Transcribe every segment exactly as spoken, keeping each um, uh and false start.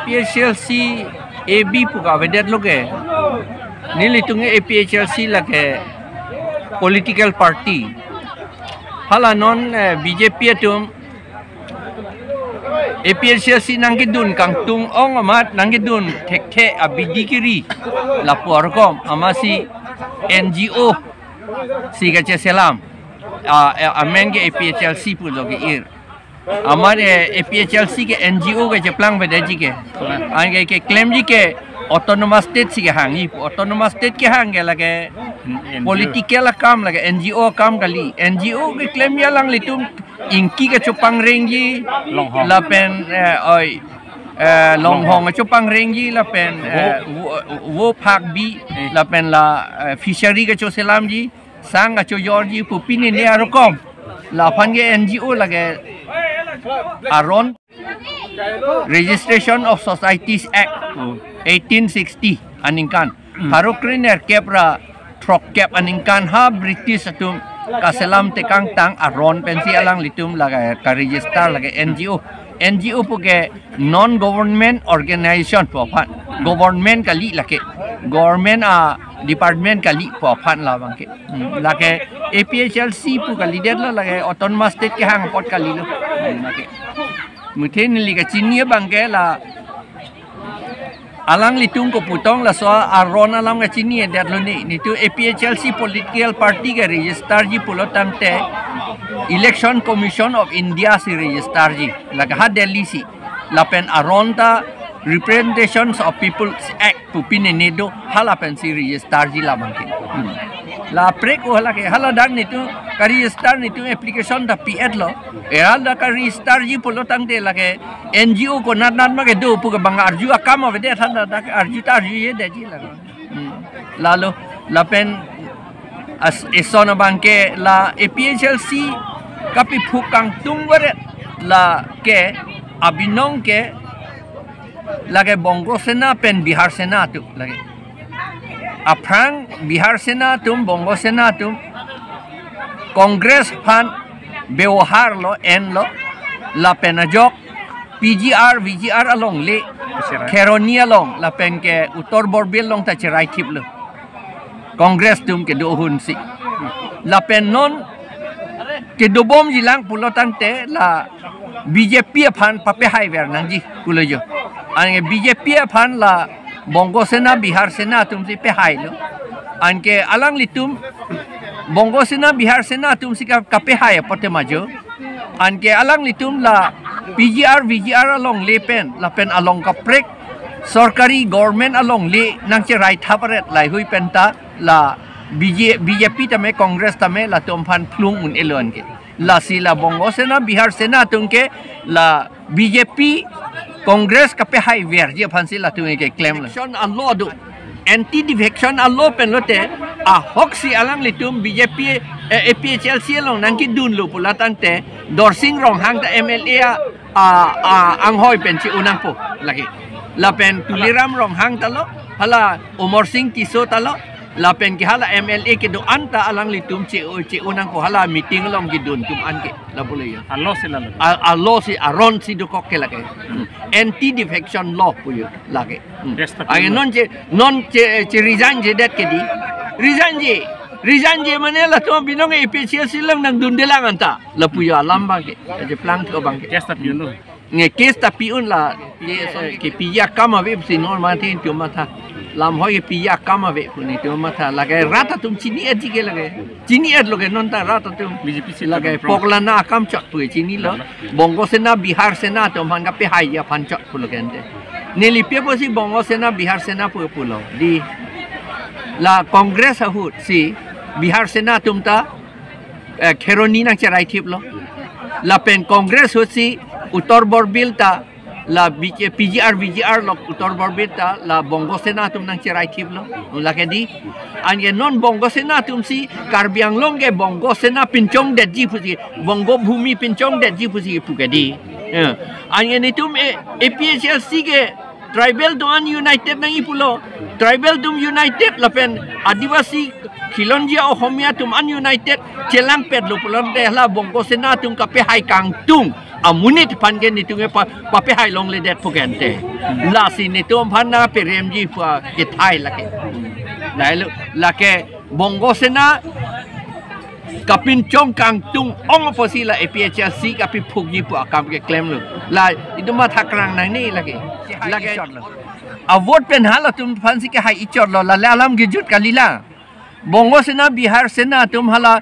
APHLC A B pu kavedetlo ke. Nelitum ke APHLC lake political party. Hala non, eh, BJP atum APHLC nangkedun kangtung ong amat nangkedun thekthe abidi kiri lapu arkom amatsi NGO si kacheselam. Ah, eh, amen ke APHLC pulo ke-ir. Amat, eh, APHLC ke NGO kacheplang bedaji ke. Anke keklemji ke autonomous state si kehangji. Autonomous state kehang ke lake NGO. Political akam lake NGO akam kali. NGO keklemji alanglitum ingki kachopangrengji. Longhong. Lapen, eh, oi, eh, longhong kachopangrengji lapen, eh, wo, wo phak bi, eh, lapen la, eh, fishery kachoselamji, sang kachojorji pu pine ne arokom. Laphan ke NGO lake aron Registration of Societies Act, hmm, eighteen sixty aningkan. Hmm. Pharo krenerkep ra throkkep aningkan ha British atum kaselam tekangtang aron pensi alanglitum lake karegister lake NGO. NGO puke non government organization pu aphan. Government kali lake. Government a-department kali pu aphan labang ke. Hmm, lake APHLC pu kalidetlo, lake autonomous state kehang apot kalilo. Hmm, lake. Muthe neli kachini abang ke la alanglitum koputong laso aron alam kachinidetlo ni. Netum APHLC political party karegisterji pulo tangte Election Commission of India si registerji. Lake ha Delhi si. Lapen aron ta Representations of People's Act pu pine ne do, hala pensi registerji labang ke. Hmm. La prek o hala ke, hala dak netum karegister, netum application ta pi-etlo. E hala dak karegisterji pulo tangte lake NGO konat nat ma kedo pu ke bang arju akam avedet, hala dak arju ta arjujedetji la. Hmm. Lalo lapen as eson abang ke la APHLC kapephuk kangtung varet lake abinong ke lake Bongo Sena pen Bihar Sena atum lake. Aphrang Bihar Sena atum, Bongo Sena atum Congress aphan bebohar lo, enlo, lapen ajok PGR, VGR alongle, kacherai. Kheroni along, lapen ke Uttar Borbil along ta cheraithiplo. Congress atum kedo ahut si. Lapen non kedobomji lang pulo tangte la BJP aphan papehaiver nangji pulo jo. Anke BJP aphan la Bongo Sena, Bihar Sena atum si pehailo. Anke alanglitum Bongo Sena, Bihar Sena atum si ka-, kapehai apot te ma jo. Anke alanglitum la PGR, VGR alongle pen, lapen along kaprek sorkari government alongle nangcheraithap aret laheihui penta la BJ, BJP tame, Congress tame latum aphan phlung un-elo anke. Lasi la Bongo Sena, Bihar Sena atum ke la BJP, Congress kapehaiverji aphansi latum ke klemlo. Election a-law do. Anti defection a-law pen lote, ahok si alanglitum BJP, eh, APHLC along nangkedunlo pulo tangte, Dorsing Ronghang ta MLA a, a, a, anghoi pen che-o nangpo lake. Lapen Tuliram Ronghang ta lo, hala Amarsing Tisso ta lo, lapen ke hala MLA kedo-an ta alanglitum che-o, che-o nangpo, hala meeting along kedun atum anke. La pulo jo. A-law si la lake. A, a-law si, aron si dokok ke lake. Hmm. Anti defection law pu jo lake. Hmm. Yes, tapi anke lo. Non che, non che, che resign chedet ke dei. Resign che. Resign che mane latum abinong APHLC along nangdundelang anta. Lapu jo alam abang ke. Cheplangthu abang ke. Yes, tapi lo. Nge case ta pi-un la, ye, kepiji akam ave pusi non mati netum matha. Lamhoi kepiji akam ave pu netum matha. Lake rat atum chini-etji ke lake. Chini-etlo ke non ta rat atum. BJP si lake ta pok lana akam chot pu chinilo. Lana. Bongo Sena, Bihar Sena atum aphan kapehaiji aphan chot pulo ke ante. Neli pi apotsi Bongo Sena, Bihar Sena pu pulo. Dei la Congress ahut si Bihar Sena atum ta eh, Kheroni nangcheraithiplo. Lapen Congress ahut si Uttar Borbil ta la B J, PGR, VGR along Uttar Borbil ta la Bongo Sena atum nangcheraithiplo. Lake dei. Anke non Bongo Sena atum si Karbi Anglong ke Bongo Sena pinchongdetji pusi, Bongo Bhumi pinchongdetji pusi pu ke dei. Ya. Anke netum, eh, APHLC ke tribal atum an united nangji pulo. Tribal atum united lapen Adivasi Khilonjia Ohomia atum an united chelangpetlo pulote hala Bongo Sena atum kapehai kangtung Amonit aphan ke netum ke pa, papehai longledet pu ke ante. Lasi netum aphan nangperemji pu kethai lake. Lahelo lake Bongo Sena kapinchong kangtung ong apotsi la A P H L C kapephukji pu akam keklemlo. La itum matha krang nangne lake. Lake a-vote pen halatum aphansi kehai ichotlo, lale alam kejut kalila. Bongo Sena, Bihar Sena atum hala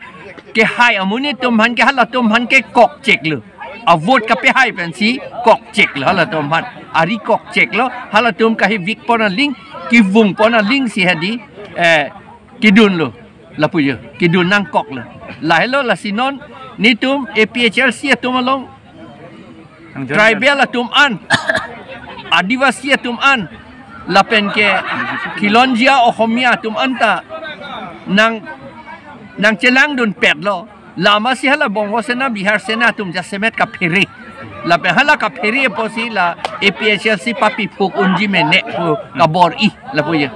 kehai amonit atum aphan ke halatum aphan ke kokcheklo. A-vote kapehai pensi kokcheklo halatum aphan. Ari kokcheklo, halatum kahivikpon aling, kevungpon alingsi hadi, eh, kedunlo. Lapu jo, kedun nangkoklo. Lahelo lasi non netum A P H L C atum along, tribal atum an, Adivasi atum an, lapen ke Khilonjia Ohomia atum anta nang, nangchelangdunpetlo. Lasi hala Bongo Sena, Bihar Sena atum jasemet kaphere. Lapen hala kaphere apotsi la A P H L C papephuk unji mene pu kabor-i lapu jo.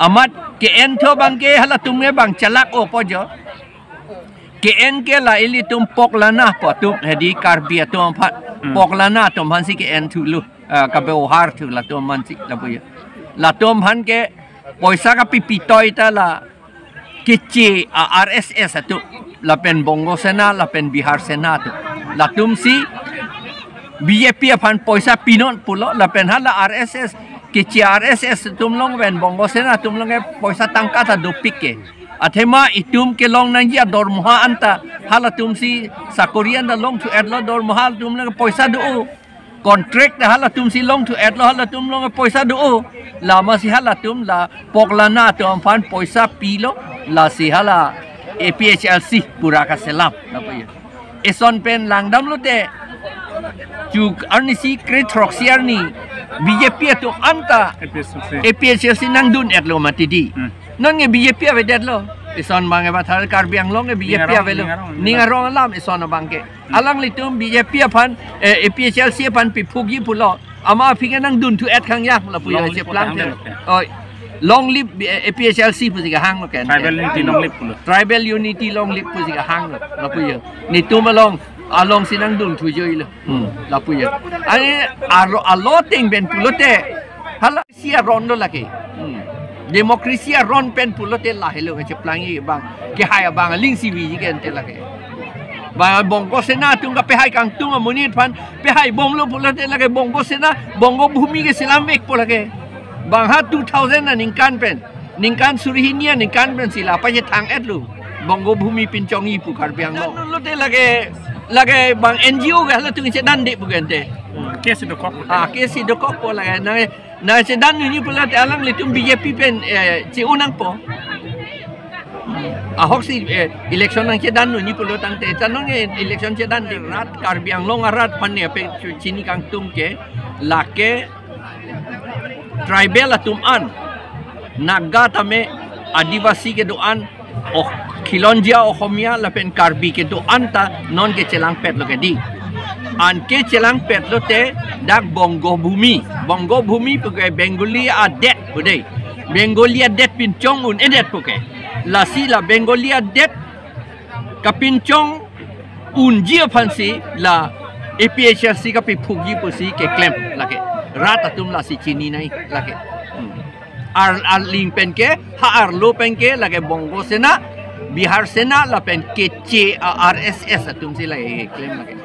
Amat ke-enthu abang ke halatum ke bang chelak-o pu jo. Ke-en ke la ilitum Poklana pu atum, hadi Karbi atum aphan. Hmm. Poklana atum aphansi ke-enthulo. Ah, kabewhar thu latum aphansi lapu jo. Latum aphan ke poisa kapipitoi ta la keche a-R S S atum, lapen Bongo Sena, lapen Bihar Sena atum. Latumsi B J P aphan poisa pinon pulo, lapen hala R S S, keche R S S atum along pen Bongo Sena atum along ke poisa tangka ta dopik ke. Athema itum kelong nangji adormoha anta halatumsi sakori anta longthu-etlo, dormoha atum along poisa do-o. Contract ta halatumsi longthu-etlo, halatum along poisa do-o. Lasi halatum la Poklana atum aphan poisa pilo, lasi hala A P H L C pura kaselam lapu jo. Eson pen langdamlote chu arnisi kre-throksi arni B J P atum anta A P H L C. A P H L C nangdun-etlo mati di. Hmm. Non ke B J P avedetlo. Eson abang ke bathar Karbi Anglong ke B J P avelo. Ning arong, ning arong. Ning arong alam eson abang ke. Alanglitum B J P aphan, eh, A P H L C aphan pephukji pulo. Amat aphi ke nangdunthu-et khangjang lapu jo. Long live cheplang pulo te. Oi. Long live, eh, A P H L C pusi kehanglo ke. Tribal unity long live pulo. Tribal unity long live pusi kehanglo lapu jo. Netum along, alongsi nangdunthu joilo. Hmm, lapu jo. Ani alo, alo ting pen pulote. Hala si aron lo lake. Hmm. Democracy aron pen pulote lahelo ke cheplangji abang, kehai abang alingsi viji ke ante lake. Ba Bongo Sena atum kapehai kangtung amonit aphan pehaibomlo pulote lake Bongo Sena, Bongo Bhumi ke selamvekpo lake. Bang ha two thousand aningkan pen, ningkan suri hini aningkan pensi la pachethang-etlo Bongo Bhumi pinchongji pu Karbi Anglong. Lote lake, lake bang N G O ke halatum chedande pu ke ante. Case dokok. Ah, case dokokpo lake. Na nangchedannunji pulote alanglitum B J P pen, eh, che-o nangpo. Ahoksi, eh, election nangchedannunji pulo tangte, ta non, eh, election chedande. Rat Karbi Anglong arat aphan ne ape chu chini kangtung ke, lake tribal atum an, Naga tame, Adivasi kedo-an, oh, Khilonjia Ohomia lapen Karbi kedo-an ta non ke chelangpetlo ke di. Anke chelangpetlote dak Bongo Bhumi. Bongo Bhumi pu ke Bengali adet pu dei. Bengali adet pinchong un-edet pu ke. Lasi la Bengali adet kapinchong unji aphansi la A P H L C kapephukji pusi keklem lake. Rat atum lasi chini nai lake. Hmm. Ar, arling pen ke, ha arlo pen ke, lake Bongo Sena, Bihar Sena, lapen keche a-R S S atumsi lake klem lake.